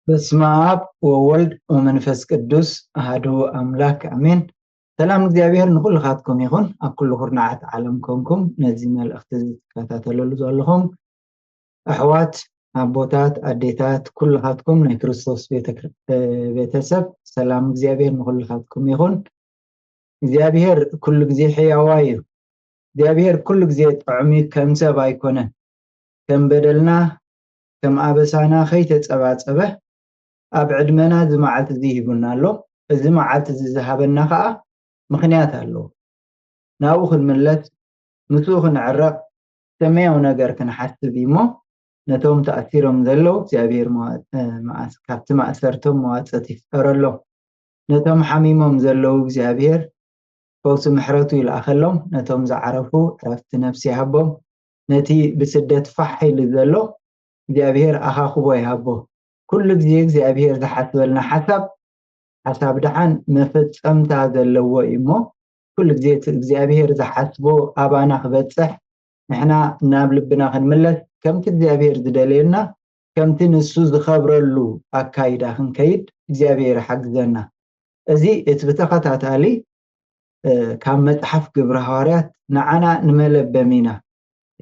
በስመ አብ ወወልድ ወመንፈስ ቅዱስ አሐዱ አምላክ አሜን። ሰላም እግዚኣብሔር ንኩልኻትኩም ይኹን። ኣብ ኩሉ ኩርናዓት ዓለም ኮንኩም ነዚ መልእኽቲ እዚ ትከታተለሉ ዘለኹም ኣሕዋት፣ ኣቦታት፣ ኣዴታት፣ ኩልኻትኩም ናይ ክርስቶስ ቤተ-፣ ቤተሰብ፣ ሰላም እግዚኣብሔር ንኩልኻትኩም ይኹን። እግዚኣብሔር ኩሉ ግዜ ሕያዋይ እዩ። እግዚኣብሔር ኩሉ ግዜ ጥዑም እዩ፣ ከም ሰብ ኣይኮነን። ከም በደልና፣ ከም ኣበሳና ከይተጸባጸበ ኣብ ዕድመና እዚ መዓልቲ እዚ ሂቡና ኣሎ። እዚ መዓልቲ እዚ ዝሃበና ከኣ ምኽንያት ኣለዎ። ናብኡ ክንምለስ፣ ምስኡ ክንዕረቕ፣ ሰማያዊ ነገር ክንሓስብ እዩ እሞ፣ ነቶም ተኣሲሮም ዘለዉ እግዚኣብሔር መዋ-፣ እ፣ መኣስ-፣ ካብቲ ማእሰርቶም መዋጸት ይፍጠረሎም። ነቶም ሓሚሞም ዘለዉ እግዚኣብሔር ፈውሲ ምሕረቱ ይልኣኸሎም። ነቶም ዝዓረፉ ዕረፍቲ ነፍሲ ይሃቦም። ነቲ ብስደት ፋሕ ኢሉ ዘሎ እግዚኣብሔር ኣኻኽቦ ይሃቦ። ኩሉ ግዜ እግዚኣብሔር ዝሓስበልና ሓሳብ፣ ሓሳብ ደሓን መፈጸምታ ዘለዎ እዩ እሞ፣ ኩሉ ግዜ እቲ እግዚኣብሔር ዝሓስቦ ኣባና ክበጽሕ፣ ንሕና ናብ ልብና ክንምለስ፣ ከምቲ እግዚኣብሔር ዝደልየና፣ ከምቲ ንሱ ዝኸብረሉ ኣካይዳ ክንከይድ እግዚኣብሔር ይሓግዘና። እዚ እቲ ብተኸታታሊ፣ እ፣ ካብ መጽሓፍ ግብረ ሃዋርያት ንዓና ንመለበሚና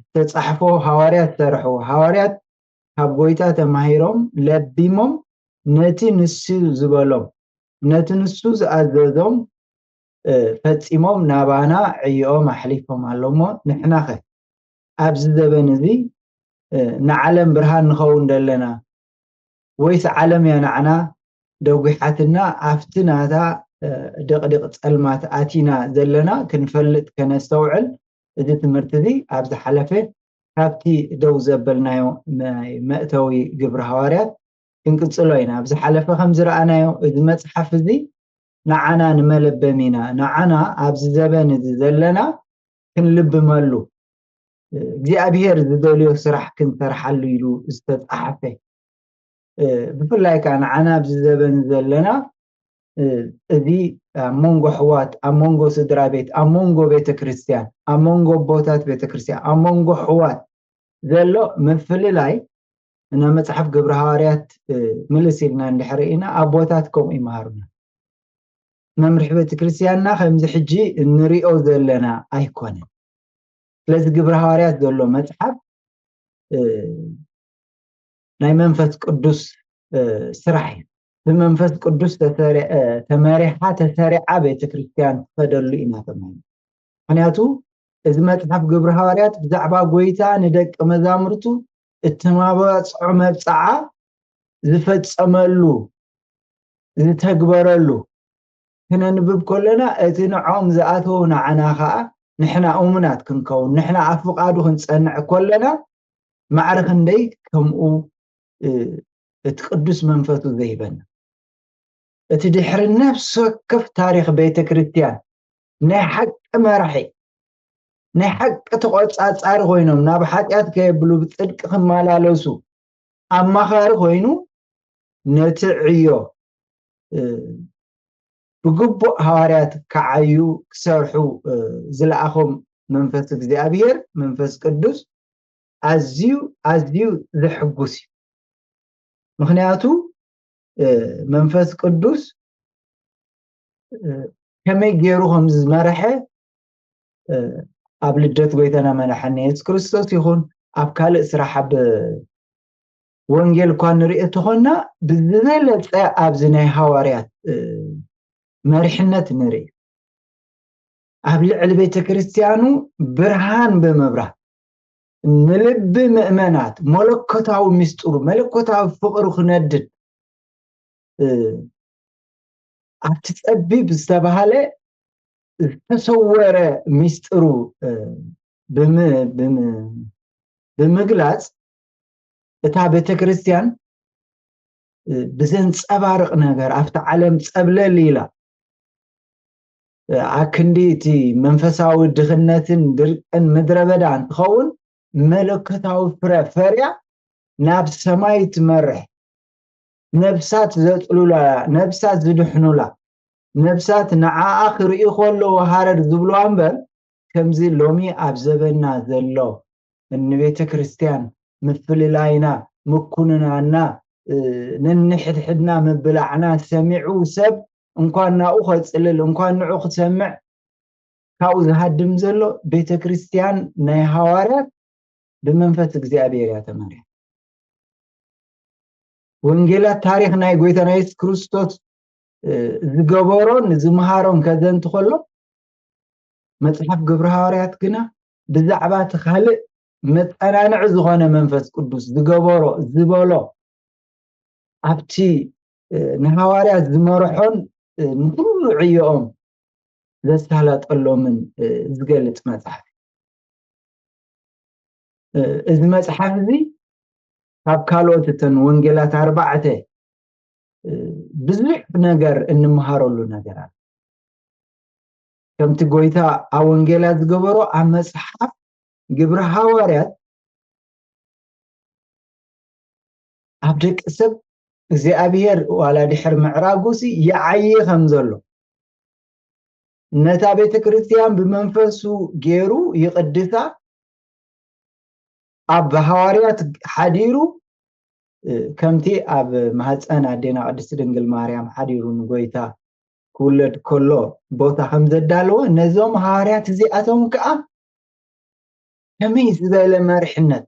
ዝተጻሕፎ፣ ሃዋርያት ዝሰርሕዎ፣ ሃዋርያት ካብ ጎይታ ተማሂሮም ለቢሞም ነቲ ንሱ ዝበሎም፣ ነቲ ንሱ ዝኣዘዞም፣ እ፣ ፈጺሞም ናባና ዕዮኦም ኣሕሊፎም ኣለሞ። ንሕናኸ ኣብዚ ዘበን እዚ፣ እ፣ ንዓለም ብርሃን ንኸውን ደለና ወይስ ዓለም እያ ንዓና ደጒሓትና ኣብቲ ናታ፣ እ፣ ድቕድቕ ጸልማት ኣቲና ዘለና ክንፈልጥ ከነስተውዕል፣ እዚ ትምህርቲ እዚ ኣብ ዝሓለፈ ካብቲ ደው ዘበልናዮ ናይ መእተዊ ግብሪ ሃዋርያት ክንቅጽሎ ኢና። ኣብ ዝሓለፈ ከም ዝረኣናዮ፣ እዚ መጽሓፍ እዚ ንዓና ንመለበሚና፣ ንዓና ኣብዚ ዘበን እዚ ዘለና ክንልብመሉ፣ እግዚኣብሔር ዝደልዮ ስራሕ ክንሰርሓሉ ኢሉ ዝተጻሕፈ፣ እ፣ ብፍላይ ከኣ ንዓና ኣብዚ ዘበን ዘለና፣ እ፣ እዚ ኣብ መንጎ ኣሕዋት፣ ኣብ መንጎ ስድራ ቤት፣ ኣብ መንጎ ቤተ ክርስቲያን፣ ኣብ መንጎ ኣቦታት ቤተ ክርስቲያን፣ ኣብ መንጎ ኣሕዋት ዘሎ ምፍልላይ፣ እና መጽሓፍ ግብረ ሃዋርያት፣ እ፣ ምልስ ኢልና እንድሕር ኢና፣ ኣቦታት ከምኡ ይመሃሩና። መምርሒ ቤተ ክርስቲያንና ከምዚ ሕጂ እንሪኦ ዘለና ኣይኮነን። ስለዚ ግብረ ሃዋርያት ዘሎ መጽሓፍ፣ እ፣ ናይ መንፈስ ቅዱስ፣ እ፣ ስራሕ እዩ። ብመንፈስ ቅዱስ ተሰሪ-፣ እ፣ ተመሪሓ፣ ተሰሪዓ ቤተ ክርስቲያን ትኸደሉ ኢና ተማሂርና። ምኽንያቱ እዚ መጽሓፍ ግብረ ሃዋርያት ብዛዕባ ጎይታ ንደቂ መዛሙርቱ እተማባጽዖ መብጽዓ ዝፈጸመሉ፣ ዝተግበረሉ ክነንብብ ከለና፣ እቲ ንዖም ዝኣተዉ ንዓና ኸኣ ንሕና እሙናት ክንከውን፣ ንሕና ኣብ ፍቓዱ ክንጸንዕ ከለና፣ ማዕረ ክንደይ ከምኡ፣ እ፣ እቲ ቅዱስ መንፈሱ ዘይበና። እቲ ድሕሪ ነፍሲ ወከፍ ታሪኽ ቤተ ክርስቲያን ናይ ሓቂ መራሒ፣ ናይ ሓቂ ተቖጻጻሪ ኮይኖም፣ ናብ ሓጢኣት ከየብሉ ብጽድቂ ክመላለሱ ኣማኻሪ ኮይኑ፣ ነቲ ዕዮ፣ እ፣ ብግቡእ ሃዋርያት ክዓዩ ክሰርሑ፣ እ፣ ዝለኣኾም መንፈስ እግዚኣብሔር፣ መንፈስ ቅዱስ ኣዝዩ፣ ኣዝዩ ዘሕጉስ እዩ። ምኽንያቱ፣ እ፣ መንፈስ ቅዱስ፣ እ፣ ከመይ ገይሩ ከም ዝመርሐ፣ እ፣ ኣብ ልደት ጎይታና መድሓኒና የሱስ ክርስቶስ ይኹን፣ ኣብ ካልእ ስራሕ፣ ኣብ ወንጌል እኳ ንርኢ እንተኾንና፣ ብዝበለጸ ኣብዚ ናይ ሃዋርያት፣ እ፣ መሪሕነት ንርኢ። ኣብ ልዕሊ ቤተ ክርስቲያኑ ብርሃን ብምብራህ፣ ንልቢ ምእመናት መለኮታዊ ምስጢሩ፣ መለኮታዊ ፍቕሩ ክነድድ፣ እ፣ ኣብቲ ጸቢብ ዝተባህለ ዝተሰወረ ምስጢሩ፣ እ፣ ብም-፣ ብም-፣ ብምግላጽ፣ እታ ቤተ ክርስቲያን፣ እ፣ ብዘንጸባርቕ ነገር ኣብቲ ዓለም ጸብለል ኢላ፣ እ፣ ኣክንዲ እቲ መንፈሳዊ ድኽነትን ድርቅን ምድረ በዳ እንትኸውን፣ መለኮታዊ ፍረ ፈርያ ናብ ሰማይ ትመርሕ፣ ነፍሳት ዘጽሉላ፣ ነፍሳት ዝድሕኑላ፣ ነፍሳት ንዓኣ ክርእዩ ከለዉ ሃረር ዝብልዋ እምበር፣ ከምዚ ሎሚ ኣብ ዘበንና ዘሎ ንቤተ ክርስቲያን ምፍልላይና፣ ምኩንናና፣ እ፣ ነንሕድሕድና ምብላዕና ሰሚዑ ሰብ እንኳን ናብኡ ከጽልል፣ እንኳን ንዑ ክሰምዕ ካብኡ ዝሃድም ዘሎ፣ ቤተ ክርስቲያን ናይ ሃዋርያት ብመንፈስ እግዚኣብሔር እያ ተመሪሓ። ወንጌላት ታሪኽ ናይ ጎይታና የሱስ ክርስቶስ፣ እ፣ ዝገበሮን ዝመሃሮን ከዘንቱ ከሎ፣ መጽሓፍ ግብረ ሃዋርያት ግና ብዛዕባ እቲ ካልእ መጸናንዒ ዝኾነ መንፈስ ቅዱስ ዝገበሮ፣ ዝበሎ፣ ኣብቲ፣ እ፣ ንሃዋርያት ዝመርሖን፣ እ፣ ንኹሉ ዕዮኦም ዘሳለጠሎምን፣ እ፣ ዝገልጽ መጽሓፍ። እ፣ እዚ መጽሓፍ እዚ ካብ ካልኦት እተን ወንጌላት ኣርባዕተ፣ እ፣ ብዙሕ ነገር እንመሃረሉ ነገር ኣሎ። ከምቲ ጎይታ ኣብ ወንጌላት ዝገበሮ፣ ኣብ መጽሓፍ ግብረ ሃዋርያት ኣብ ደቂ ሰብ እግዚኣብሔር ዋላ ድሕር ምዕራጉሲ ይዓዪ ከም ዘሎ፣ ነታ ቤተ ክርስቲያን ብመንፈሱ ገይሩ ይቕድሳ፣ ኣብ ሃዋርያት ሓዲሩ፣ እ፣ ከምቲ ኣብ ማህፀን ኣዴና ቅድስቲ ድንግል ማርያም ሓዲሩ ንጎይታ ክውለድ ከሎ ቦታ ከም ዘዳለወ፣ ነዞም ሃዋርያት እዚኣቶም ከዓ ከመይ ዝበለ መሪሕነት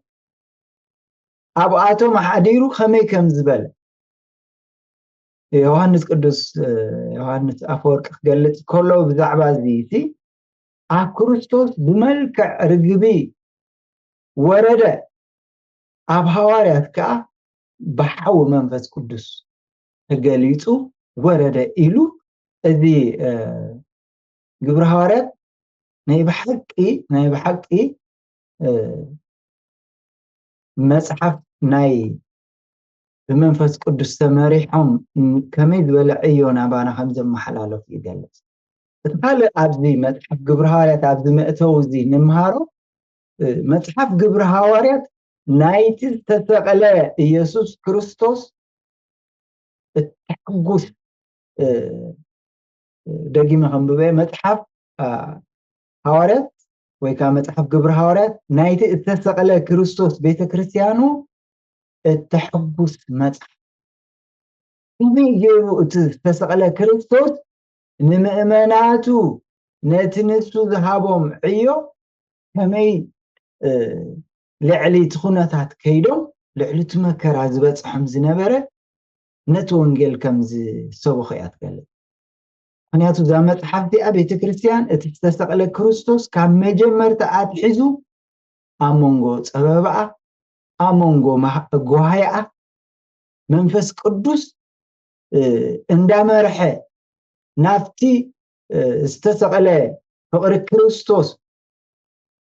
ኣብኣቶም ሓዲሩ፣ ከመይ ከም ዝበለ ዮሃንስ ቅዱስ፣ እ፣ ዮሃንስ ኣፈወርቂ ክገልጽ ከሎ ብዛዕባ እዚ እቲ ኣብ ክርስቶስ ብመልክዕ ርግቢ ወረደ፣ ኣብ ሃዋርያት ከኣ ብሓዊ መንፈስ ቅዱስ ተገሊጹ ወረደ ኢሉ፣ እዚ፣ እ፣ ግብረ ሃዋርያት ናይ ብሓቂ፣ ናይ ብሓቂ፣ እ፣ መጽሓፍ ናይ ብመንፈስ ቅዱስ ተመሪሖም ከመይ ዝበለ ዕዮ ናባና ከም ዘመሓላለፉ ይገልጽ። እቲ ካልእ ኣብዚ መጽሓፍ ግብረ ሃዋርያት ኣብዚ መእተዊ እዚ ንምሃሮ፣ እ፣ መጽሓፍ ግብረ ሃዋርያት ናይቲ ዝተሰቕለ ኢየሱስ ክርስቶስ እተሕጉስ፣ እ፣ ደጊመ ከንብበየ፣ መጽሓፍ፣ አ፣ ሃዋርያት ወይ ከዓ መጽሓፍ ግብረ ሃዋርያት ናይቲ እተሰቕለ ክርስቶስ ቤተ ክርስቲያኑ እተሕጉስ መጽሓፍ። ከመይ ገይሩ እቲ ዝተሰቕለ ክርስቶስ ንምእመናቱ ነቲ ንሱ ዝሃቦም ዕዮ ከመይ፣ እ፣ ልዕሊ እቲ ኩነታት ከይዶም፣ ልዕሊ እቲ መከራ ዝበጽሖም ዝነበረ ነቲ ወንጌል ከም ዝሰበኹ እያ ትገልጽ። ምኽንያቱ እዛ መጽሓፍ እዚኣ ቤተ ክርስቲያን እቲ ዝተሰቕለ ክርስቶስ ካብ መጀመርታ ኣትሒዙ ኣብ መንጎ ጸበባኣ፣ ኣብ መንጎ ማህ-፣ ጓሃያኣ መንፈስ ቅዱስ፣ እ፣ እንዳመርሐ ናብቲ፣ እ፣ ዝተሰቕለ ፍቕሪ ክርስቶስ፣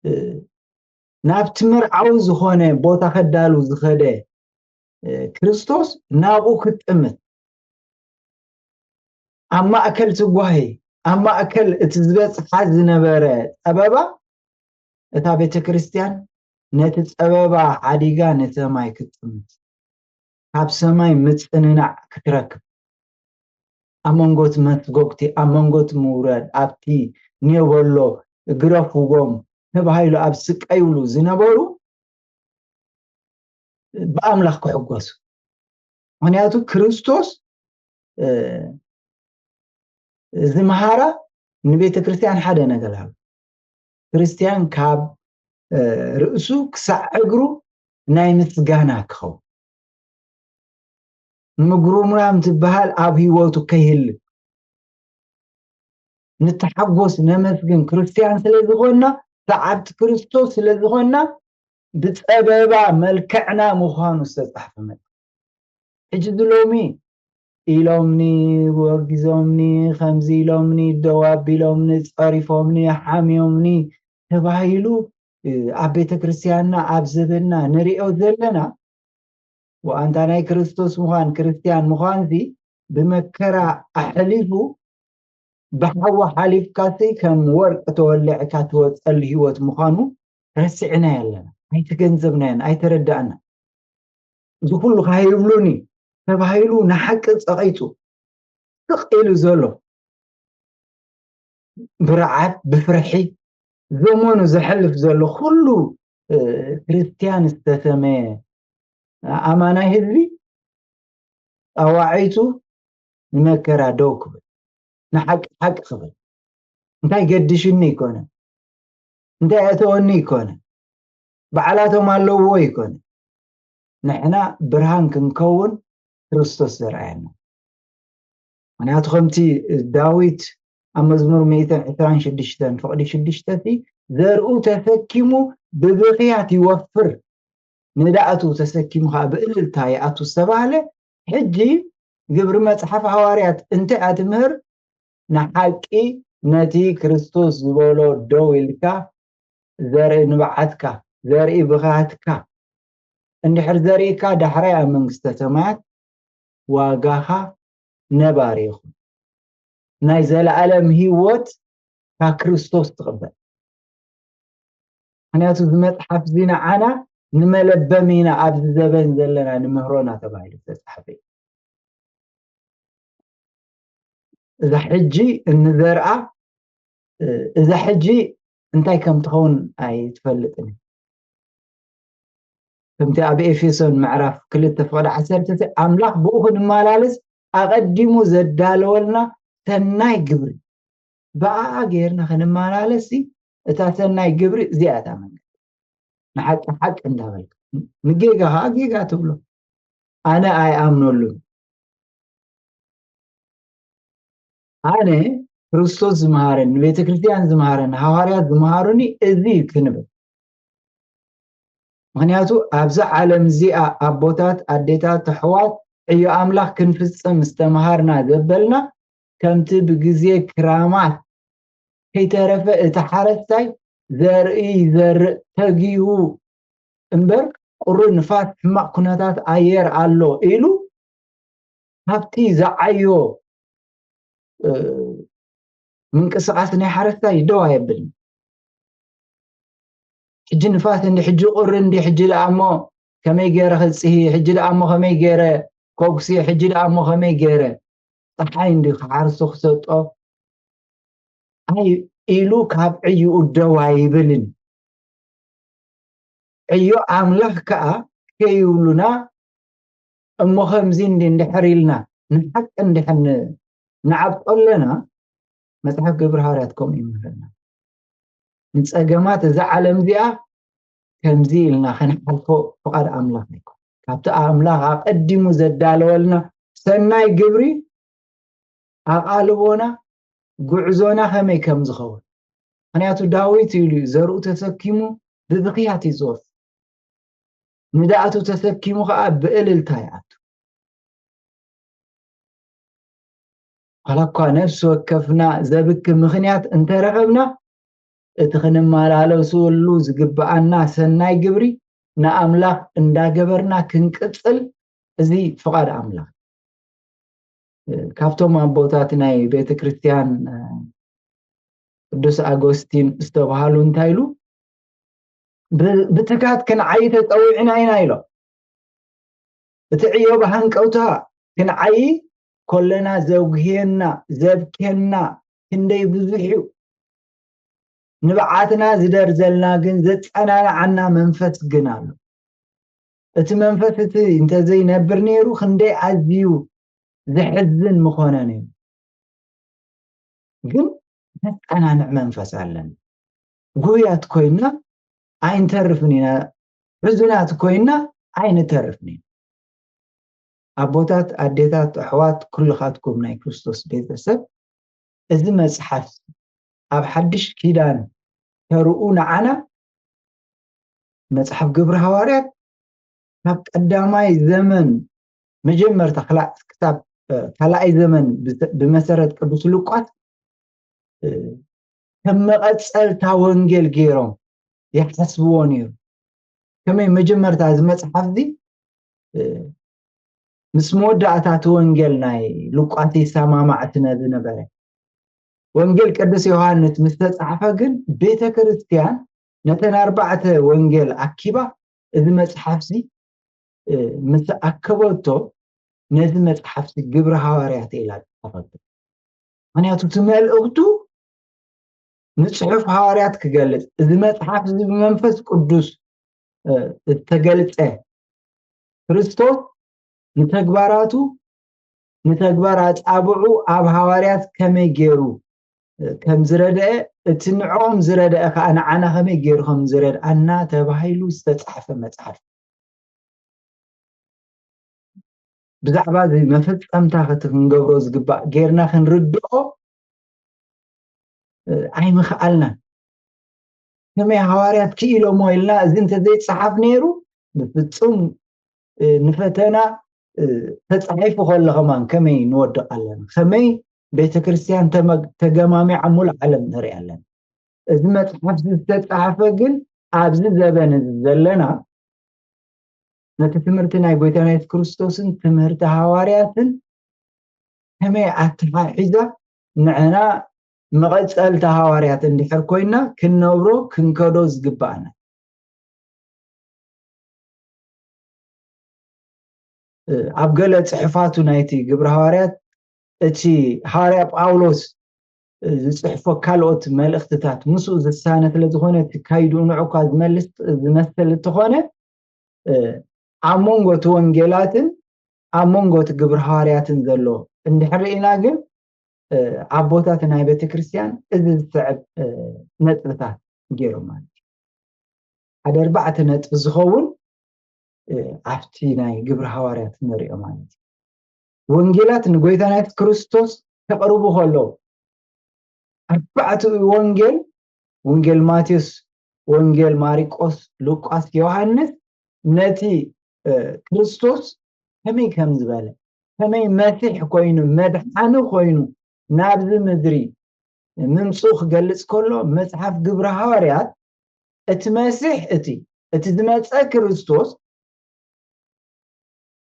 እ፣ ናብቲ መርዓዊ ዝኾነ ቦታ ከዳሉ ዝኸደ፣ እ፣ ክርስቶስ ናብኡ ክትጥምት፣ ኣብ ማእከል እቲ ጓሂ፣ ኣብ ማእከል እቲ ዝበጽሓ ዝነበረ ጸበባ፣ እታ ቤተ ክርስቲያን ነቲ ጸበባ ሓዲጋ ንሰማይ ክትጥምት፣ ካብ ሰማይ ምጽንናዕ ክትረክብ፣ ኣብ መንጎ እቲ መስጎግቲ፣ ኣብ መንጎ እቲ ምውራድ፣ ኣብቲ ኔበሎ ግረፍዎም ተባሂሉ ኣብ ዝስቀይሉ ዝነበሩ ብኣምላኽ ክሕጎሱ። ምኽንያቱ ክርስቶስ፣ እ፣ ዝመሃራ ንቤተ ክርስቲያን ሓደ ነገር ኣሎ። ክርስቲያን ካብ፣ እ፣ ርእሱ ክሳዕ እግሩ ናይ ምስጋና ክኸውን። ምጉርምራም ትበሃል ኣብ ህይወቱ ከይህልክ። ንተሓጎስ፣ ነመስግን። ክርስቲያን ስለ ዝኾንና፣ ሰዓብቲ ክርስቶስ ስለ ዝኾንና፣ ብጸበባ መልክዕና ምዃኑ ዝተጻሕፈ መጽሓፍ። ሕጂ እዚ ሎሚ ኢሎምኒ፣ ወጊዞምኒ፣ ከምዚ ኢሎምኒ፣ ደው ኣቢሎምኒ፣ ጸሪፎምኒ፣ ሓምዮምኒ ተባሂሉ፣ እ፣ ኣብ ቤተ ክርስቲያንና ኣብ ዘበንና ንሪኦ ዘለና፣ ወኣንታ ናይ ክርስቶስ ምዃን፣ ክርስቲያን ምዃንሲ ብመከራ ኣሕሊፉ፣ ብሓዊ ሓሊፍካሲ ከም ወርቂ ተወሊዕካ ትወጸሉ ህይወት ምዃኑ ረሲዕናዮ ኣለና። ኣይተገንዘብናዮን፣ ኣይተረዳእና። እዚ ኩሉ ካይብሉኒ ተባሂሉ ንሓቂ ጸቒጡ ስቕ ኢሉ ዘሎ ብርዓት፣ ብፍርሒ ዘመኑ ዘሕልፍ ዘሎ ኩሉ፣ እ፣ ክርስቲያን ዝተሰመየ ኣማናይ ህዝቢ ኣዋዒቱ ንመከራ ደው ክብል፣ ንሓቂ ሓቂ ክብል። እንታይ ገድሽኒ ይኮነ፣ እንታይ ኣእተወኒ ይኮነ፣ በዓላቶም ኣለውዎ ይኮነ። ንሕና ብርሃን ክንከውን ክርስቶስ ዘርኣየና። ምክንያቱ ከምቲ ዳዊት ኣብ መዝሙር ሚእትን ዕስራን ሽዱሽተን ፍቕዲ ሽዱሽተ ሲ፣ "ዘርኡ ተሰኪሙ ብብኽያት ይወፍር፣ ንዳእቱ ተሰኪሙ ከዓ ብእልልታ ይኣቱ" ዝተባህለ፣ ሕጂ ግብሪ መጽሓፍ ሃዋርያት እንታይ እያ ትምህር? ንሓቂ፣ ነቲ ክርስቶስ ዝበሎ ደው ኢልካ፣ ዘርኢ ንብዓትካ፣ ዘርኢ ብኽያትካ እንድሕር ዘሪእካ፣ ዳሕራይ ኣብ መንግስተ ሰማያት ዋጋኻ ነባሪ ይኹን። ናይ ዘለኣለም ህይወት ካብ ክርስቶስ ትቕበል። ምክንያቱ እዚ መጽሓፍ እዚ ንዓና ንመለበሚና፣ ኣብዚ ዘበን ዘለና ንምህሮና ተባሂሉ ዝተጻሕፈ እዩ። እዛ ሕጂ እንዘርኣ፣ እዛ ሕጂ እንታይ ከም ትኸውን ኣይትፈልጥን እዩ። ከምቲ ኣብ ኤፌሶን ምዕራፍ ክልተ ፍቕዲ ዓሰርተ፣ ኣምላኽ ብኡ ክንመላለስ ኣቐዲሙ ዘዳለወልና ሰናይ ግብሪ፣ ብኣኣ ጌርና ክንመላለስ፣ እታ ሰናይ ግብሪ እዚኣ እታ መንገዲ። ንሓቂ ሓቂ እንዳበልካ፣ ንጌጋ ከዓ ጌጋ ትብሎ። ኣነ ኣይኣምነሉን። ኣነ ክርስቶስ ዝመሃረኒ፣ ንቤተ ክርስቲያን ዝመሃረኒ፣ ሃዋርያት ዝመሃሩኒ እዚ እዩ ክንብል። ምክንያቱ ኣብዛ ዓለም እዚኣ ኣቦታት፣ ኣዴታት፣ ኣሕዋት፣ ዕዮ ኣምላኽ ክንፍጽም ዝተምሃርና ዘበልና፣ ከምቲ ብግዜ ክራማት ከይተረፈ እቲ ሓረስታይ ዘርኢ ይዘርእ ተጊሁ እምበር፣ ቁሪ ንፋስ፣ ሕማቕ ኩነታት ኣየር ኣሎ ኢሉ ካብቲ ዝዓዮ፣ እ፣ ምንቅስቓስ ናይ ሓረስታይ ደው ኣየብልን። ሕጂ ንፋስ እንዲ፣ ሕጂ ቁሪ እንዲ፣ ሕጂ ደኣ እሞ ከመይ ገይረ ክጽሂ፣ ሕጂ ደኣ እሞ ከመይ ገይረ ከጉሲ፣ ሕጂ ደኣ እሞ ከመይ ገይረ ጸሓይ እንዲ ክሓርሶ ክሰጦ፣ ኣይ ኢሉ ካብ ዕይኡ ደው ኣይብልን። ዕዮ ኣምላኽ ከኣ ከይብሉና፣ እሞ ከምዚ እንዲ እንድሕር ኢልና ንሓቂ እንድሕር ን-፣ ንዓብጦ ኣለና፣ መጽሓፍ ግብሪ ሃዋርያት ከምኡ ይምህረና። ንጸገማት እዛ ዓለም እዚኣ ከምዚ ኢልና ክንሓልፎ ፍቓድ ኣምላኽ ኣይኮን። ካብቲ ኣምላኽ ኣቐዲሙ ዘዳለወልና ሰናይ ግብሪ ኣቓልቦና፣ ጉዕዞና ከመይ ከም ዝኸውን። ምኽንያቱ ዳዊት ኢሉ እዩ፣ "ዘርኡ ተሰኪሙ ብብኽያት እዩ ዝወፍር፣ ንዳእቱ ተሰኪሙ ኸኣ ብእልልታ ይኣቱ።" ዋላ እኳ ነፍሲ ወከፍና ዘብኪ ምኽንያት እንተረኸብና፣ እቲ ክንመላለሰሉ ዝግብኣና ሰናይ ግብሪ ንኣምላኽ እንዳገበርና ክንቅጽል፣ እዚ ፍቓድ ኣምላኽ። ካብቶም ኣቦታት ናይ ቤተ ክርስቲያን፣ ቅዱስ ኣጎስቲን ዝተባሃሉ እንታይ ኢሉ? ብ-፣ ብትጋት ክንዓዪ ተጸዊዕና ኢና ኢሎም። እቲ ዕዮ ብሃንቀውታ ክንዓዪ ኮለና ዘጉህየና፣ ዘብክየና ክንደይ ብዙሕ እዩ። ንብዓትና ዝደርዘልና ግን ዘጸናንዓና መንፈስ ግን ኣሎ። እቲ መንፈስ እቲ እንተዘይነብር ነይሩ ክንደይ ኣዝዩ ዘሕዝን ምኾነ ነይሩ። ግን ዘጸናንዕ መንፈስ ኣለና። ጉህያት ኮይንና ኣይንተርፍን ኢና፣ ሕዙናት ኮይንና ኣይንተርፍን ኢና። ኣቦታት፣ ኣዴታት፣ ኣሕዋት፣ ኩልኻትኩም ናይ ክርስቶስ ቤተሰብ፣ እዚ መጽሓፍ ኣብ ሓድሽ ኪዳን ተርኡ ንዓና መጽሓፍ ግብሪ ሃዋርያት ካብ ቀዳማይ ዘመን መጀመርታ ክላ- ክሳብ እ፣ ካልኣይ ዘመን ብተ- ብመሰረት ቅዱስ ሉቃስ እ፣ ከም መቐጸልታ ወንጌል ገይሮም ይሓስብዎ ነይሩ። ከመይ መጀመርታ እዚ መጽሓፍ እዚ እ፣ ምስ መወዳእታ እቲ ወንጌል ናይ ሉቃስ ይሰማማዕ ስለ ዝነበረ፣ ወንጌል ቅዱስ ዮሃንስ ምስ ተጻሕፈ ግን ቤተ ክርስቲያን ነተን ኣርባዕተ ወንጌል ኣኪባ እዚ መጽሓፍዚ እ፣ ምስ ኣከበቶ ነዚ መጽሓፍዚ ግብሪ ሃዋርያት ኢላ ጽሓፈቶ። ምክንያቱ እቲ መልእኽቱ ንጽሑፍ ሃዋርያት ክገልጽ፣ እዚ መጽሓፍ እዚ ብመንፈስ ቅዱስ እ፣ እተገልጸ ክርስቶስ ንተግባራቱ ንተግባር ኣጻብዑ ኣብ ሃዋርያት ከመይ ገይሩ እ፣ ከም ዝረድአ፣ እቲ ንዕኦም ዝረድአ ከኣ ንዓና ከመይ ገይሩ ከም ዝረድኣና ተባሂሉ ዝተጻሕፈ መጽሓፍ። ብዛዕባ እዚ መፈጸምታ ከቲ ክንገብሮ ዝግባእ ጌርና ክንርድኦ እ፣ ኣይምኽኣልናን። ከመይ ሃዋርያት ክኢሎሞ ኢልና እዚ እንተዘይጸሓፍ ነይሩ ብፍጹም እ፣ ንፈተና እ፣ ተጻሒፉ ከሎ ከማን ከመይ ንወድቕ ኣለና? ከመይ ቤተ ክርስቲያን ተመ- ተገማሚዓ ሙሉእ ዓለም ንርኢ ኣለና? እዚ መጽሓፍ እዚ ዝተጻሕፈ ግን ኣብዚ ዘበን እዚ ዘለና ነቲ ትምህርቲ ናይ ጎይታና የሱስ ክርስቶስን ትምህርቲ ሃዋርያትን ከመይ ኣተሓሒዛ ንዕና መቐጸልቲ ሃዋርያት እንድሕር ኮይና ክንነብሮ ክንከዶ ዝግባኣና። እ፣ ኣብ ገለ ጽሑፋቱ ናይቲ ግብረ ሃዋርያት እቲ ሃዋርያ ጳውሎስ እ፣ ዝጽሕፎ ካልኦት መልእኽትታት ምስኡ ዝሳነ ስለ ዝኾነ እቲ ካይድኡ ንዑ እኳ ዝመልስ ዝመስል እንተኾነ እ፣ ኣብ መንጎ እቲ ወንጌላትን ኣብ መንጎ እቲ ግብረ ሃዋርያትን ዘሎ እንድሕር ርኢና ግን እ፣ ኣቦታት ናይ ቤተ ክርስቲያን እዚ ዝስዕብ እ፣ ነጥብታት ገይሮም ማለት እዩ። ሓደ ኣርባዕተ ነጥቢ ዝኸውን እ፣ ኣብቲ ናይ ግብረ ሃዋርያት ንሪኦ ማለት እዩ። ወንጌላት ንጎይታ ናይ ክርስቶስ ከቕርቡ ከለዉ ኣርባዕትኡ ወንጌል፣ ወንጌል ማቴዎስ፣ ወንጌል ማሪቆስ፣ ሉቃስ፣ ዮሃንስ ነቲ እ፣ ክርስቶስ ከመይ ከም ዝበለ፣ ከመይ መሲሕ ኮይኑ፣ መድሓኒ ኮይኑ ናብዚ ምድሪ ምምፅኡ ክገልፅ ከሎ መፅሓፍ ግብረ ሃዋርያት እቲ መሲሕ እቲ እቲ ዝመፀ ክርስቶስ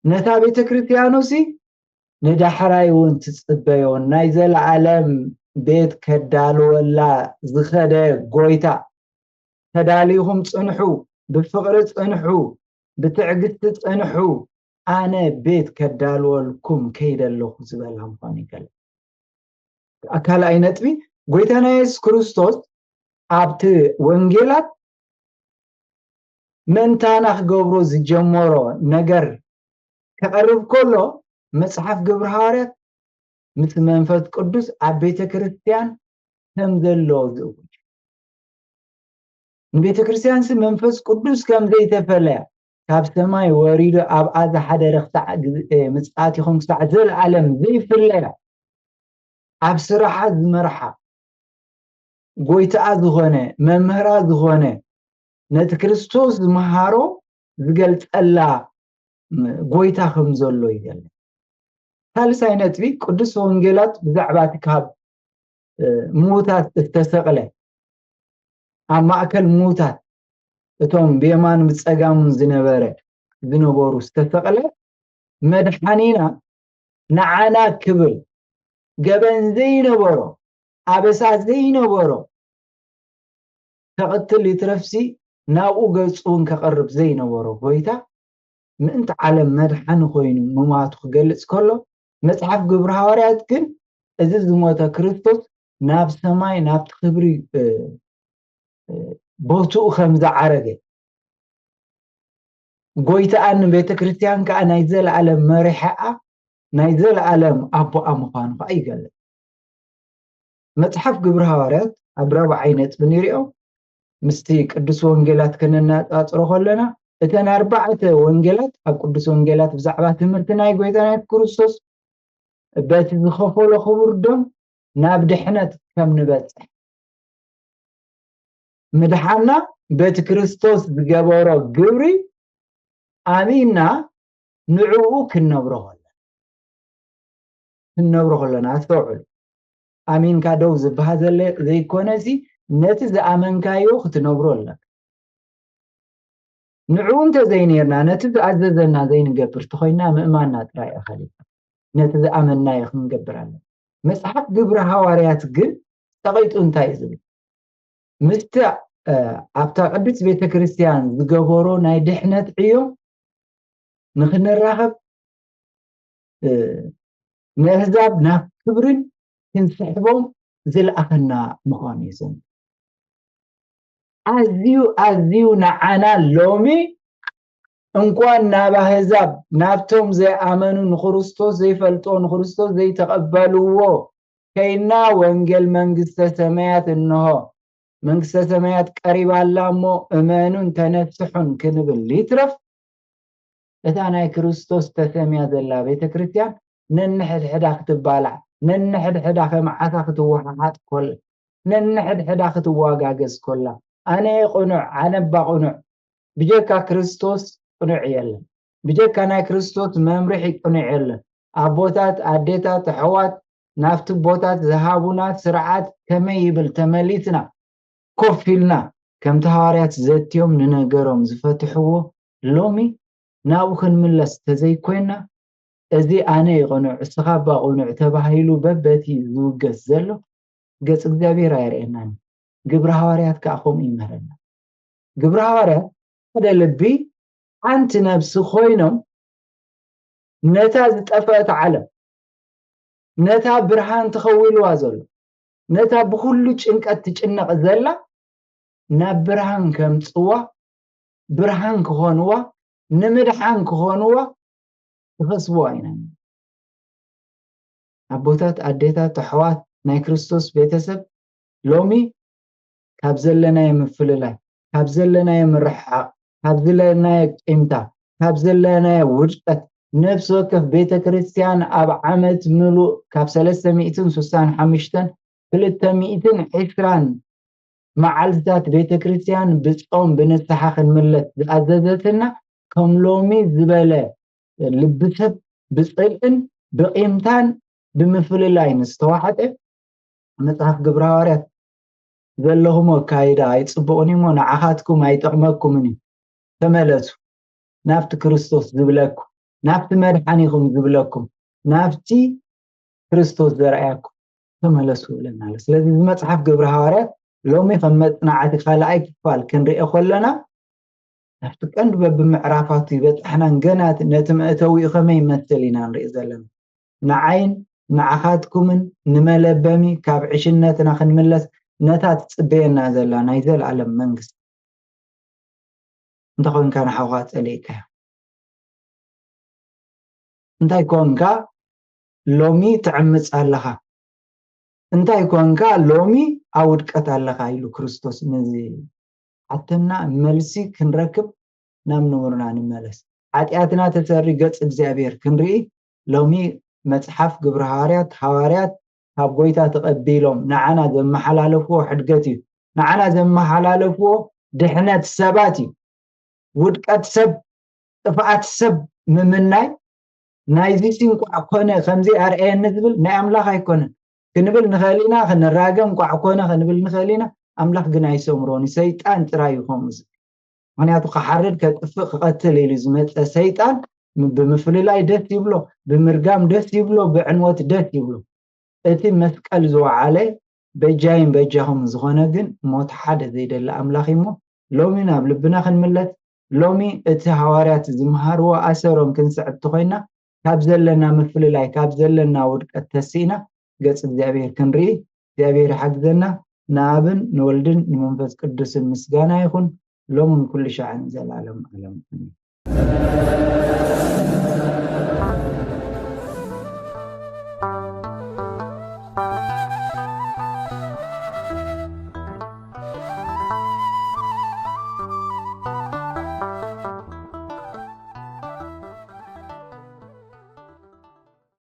ነታ ቤተ ክርስቲያኖሲ ንዳሕራይ እውን ትፅበዮ ናይ ዘለኣለም ቤት ከዳልወላ ዝኸደ ጎይታ ተዳሊኹም ፅንሑ፣ ብፍቕሪ ፅንሑ፣ ብትዕግስቲ ፅንሑ፣ ኣነ ቤት ከዳልወልኩም ከይደ ኣለኹ ዝበላ ምዃኑ ይገልፅ። ካልኣይ ነጥቢ ጎይታና የሱስ ክርስቶስ ኣብቲ ወንጌላት ምእንታና ክገብሮ ዝጀመሮ ነገር ከቐርብ ከሎ መፅሓፍ ግብሪ ሃዋርያት ምስ መንፈስ ቅዱስ ኣብ ቤተ ክርስቲያን ከም ዘሎ ዝእውጅ ንቤተ ክርስቲያንሲ መንፈስ ቅዱስ ከም ዘይተፈለያ ካብ ሰማይ ወሪዱ ኣብኣ ዝሓደረ ክሳዕ ግዜ ምፅኣት ይኹን ክሳዕ ዘለኣለም ዘይፍለያ ኣብ ስራሓ ዝመርሓ ጎይታኣ ዝኾነ መምህራ ዝኾነ ነቲ ክርስቶስ ዝመሃሮ ዝገልፀላ ጎይታ ከም ዘሎ ይገልፅ። ሳልሳይ ነጥቢ ቅዱስ ወንጌላት ብዛዕባ እቲ ካብ ምዉታት ዝተሰቕለ ኣብ ማእከል ምዉታት እቶም ብየማን ብፀጋምን ዝነበረ ዝነበሩ ዝተሰቕለ መድሓኒና ንዓና ክብል ገበን ዘይነበሮ ኣበሳ ዘይነበሮ ከቕትል ይትረፍሲ ናብኡ ገፁ እውን ከቐርብ ዘይነበሮ ጎይታ ምእንቲ ዓለም መድሓኒ ኮይኑ ምማቱ ክገልፅ ከሎ መፅሓፍ ግብሪ ሃዋርያት ግን እዚ ዝሞተ ክርስቶስ ናብ ሰማይ ናብቲ ክብሪ ቦትኡ ከም ዝዓረገ ጎይታኣ ንቤተ ክርስቲያን ከዓ ናይ ዘለኣለም መሪሐኣ ናይ ዘለኣለም ኣቦኣ ምዃኑ ከዓ ይገልፅ። መፅሓፍ ግብሪ ሃዋርያት ኣብ ራብዓይ ነጥቢ ንሪኦ ምስቲ ቅዱስ ወንጌላት ከነነፃፅሮ ከለና እተን ኣርባዕተ ወንጌላት ኣብ ቅዱስ ወንጌላት ብዛዕባ ትምህርቲ ናይ ጎይታ ናይ ክርስቶስ በቲ ዝኸፈሎ ክቡር ደም ናብ ድሕነት ከም ንበፅሕ ምድሓና በቲ ክርስቶስ ዝገበሮ ግብሪ ኣሚንና ንዕኡ ክንነብሮ ከለና ክንነብሮ ከለና ኣስተውዕሉ። ኣሚንካ ደው ዝበሃል ዘለ ዘይኮነሲ ነቲ ዝኣመንካዮ ክትነብሮ ኣለካ። ንዕኡ እንተዘይኔርና ነቲ ዝኣዘዘና ዘይንገብር ተኾይና ምእማንና ጥራይ ኣኻሊና ነቲ ዝኣመንናዮ ክንገብር ኣለና። መጽሓፍ ግብሪ ሃዋርያት ግን ጠቒጡ እንታይ እዩ ዝብል? ምስቲ ኣብታ ቅድስት ቤተ ክርስቲያን ዝገበሮ ናይ ድሕነት ዕዮ ንክንራኸብ ንእህዛብ ናብ ክብርን ክንስሕቦም ዝለኣኸና ምዃኑ እዩ ዘንት ኣዝዩ ኣዝዩ ንዓና ሎሚ እንኳን ናብ ኣህዛብ ናብቶም ዘይኣመኑ ንክርስቶስ ዘይፈልጥዎ ንክርስቶስ ዘይተቐበልዎ ከይና ወንጌል መንግስተ ሰማያት እንሆ መንግስተ ሰማያት ቀሪባ ኣላ እሞ እመኑን ተነስሑን ክንብል ይትረፍ እታ ናይ ክርስቶስ ተሰምያ ዘላ ቤተ ክርስቲያን ነንሕድሕዳ ክትባላዕ ነንሕድሕዳ ከም ዓሳ ክትወሓሓጥ ኮላ ነንሕድሕዳ ክትዋጋገዝ ኮላ ኣነ ቅኑዕ ኣነባ ቅኑዕ ብጀካ ክርስቶስ ቅኑዕ የለን ብጀካ ናይ ክርስቶስ መምርሒ ቅኑዕ የለን ኣቦታት ኣዴታት ኣሕዋት ናብቲ ቦታት ዝሃቡና ስርዓት ከመይ ይብል ተመሊስና ኮፍ ኢልና ከምቲ ሃዋርያት ዘትዮም ንነገሮም ዝፈትሕዎ ሎሚ ናብኡ ክንምለስ ተዘይኮይና እዚ ኣነ ይቕኑዕ እስኻ እባ ቕኑዕ ተባሂሉ በበቲ ዝውገስ ዘሎ ገጽ እግዚኣብሔር ኣየርእየናን ግብሪ ሃዋርያት ከዓ ከምኡ ይምህረና ግብሪ ሃዋርያት ሓደ ልቢ ሓንቲ ነብሲ ኮይኖም ነታ ዝጠፈአት ዓለም ነታ ብርሃን ተኸዊልዋ ዘሎ ነታ ብኩሉ ጭንቀት ትጭነቕ ዘላ ናብ ብርሃን ከምፅዋ ብርሃን ክኾንዋ ንምድሓን ክኾንዋ ክኸስብዋ ኢና ኣቦታት ኣዴታት ኣሕዋት ናይ ክርስቶስ ቤተሰብ ሎሚ ካብ ዘለናዮ ምፍልላይ ካብ ዘለናዮ ምርሕሓቕ ካብ ዘለናዮ ቂምታ ካብ ዘለናዮ ውድቀት ነፍሲ ወከፍ ቤተ ክርስቲያን ኣብ ዓመት ምሉእ ካብ ሰለስተ ሚእትን ስሳን ሓሙሽተን ክልተ ሚእትን ዕስራን መዓልትታት ቤተ ክርስቲያን ብጾም ብንስሓ ክንምለስ ዝኣዘዘትና ከም ሎሚ ዝበለ ልቢ ሰብ ብጽልእን ብቂምታን ብምፍልላይን ዝተዋሕጠ መጽሓፍ ግብረ ሃዋርያት ዘለኹሞ ኣካይዳ ኣይጽቡቕን እሞ ንዓኻትኩም ኣይጠቕመኩምን እዩ ተመለሱ ናብቲ ክርስቶስ ዝብለኩም ናብቲ መድሓኒኹም ዝብለኩም ናብቲ ክርስቶስ ዘርኣያኩም ተመለሱ ይብለና ኣሎ ስለዚ እዚ መፅሓፍ ግብሪ ሃዋርያት ሎሚ ከም መፅናዕቲ ካልኣይ ክፋል ክንሪኦ ከለና ናብቲ ቀንዲ በብምዕራፋቱ ይበፃሕናን ገና ነቲ መእተዊኡ ከመይ ይመስል ኢና ንርኢ ዘለና ንዓይን ንዓኻትኩምን ንመለበሚ ካብ ዕሽነትና ክንምለስ ነታ ትፅበየና ዘላ ናይ ዘለኣለም መንግስቲ እንተኾንካ ንሓውኻ ፀሊእካዮ እንታይ ኮንካ ሎሚ ትዕምፅ ኣለኻ እንታይ ኮንካ ሎሚ ኣብ ውድቀት ኣለኻ ኢሉ ክርስቶስ ነዚ ሓተና መልሲ ክንረክብ ናብ ንቡርና ንመለስ ሓጢኣትና ተሰሪ ገፅ እግዚኣብሔር ክንርኢ ሎሚ መፅሓፍ ግብሪ ሃዋርያት ሃዋርያት ካብ ጎይታ ተቐቢሎም ንዓና ዘመሓላለፍዎ ሕድገት እዩ ንዓና ዘመሓላለፍዎ ድሕነት ሰባት እዩ ውድቀት ሰብ ጥፍኣት ሰብ ምምናይ ናይዚ እንቋዕ ኮነ ከምዚ ኣርአየኒ ዝብል ናይ ኣምላኽ ኣይኮነን ክንብል ንኽእል ኢና ክንራገም እንቋዕ ኮነ ክንብል ንኽእል ኢና ኣምላኽ ግን ኣይሰምሮን ሰይጣን ጥራይ ይኾም ዝብል ምክንያቱ ክሓርድ ከጥፍእ ክቐትል ኢሉ ዝመፀ ሰይጣን ብምፍልላይ ደስ ይብሎ ብምርጋም ደስ ይብሎ ብዕንወት ደስ ይብሎ እቲ መስቀል ዝወዓለ በጃይን በጃኹም ዝኾነ ግን ሞት ሓደ ዘይደሊ ኣምላኽ እሞ ሎሚ ናብ ልብና ክንምለስ ሎሚ እቲ ሃዋርያት ዝምሃርዎ ኣሰሮም ክንስዕብ ተኾይና ካብ ዘለና ምፍልላይ ካብ ዘለና ውድቀት ተሲእና ገጽ እግዚኣብሔር ክንርኢ እግዚኣብሔር ይሓግዘና ንኣብን ንወልድን ንመንፈስ ቅዱስን ምስጋና ይኹን ሎምን ኩሉ ሻዕን ዘላለም ዓለም ኣሜን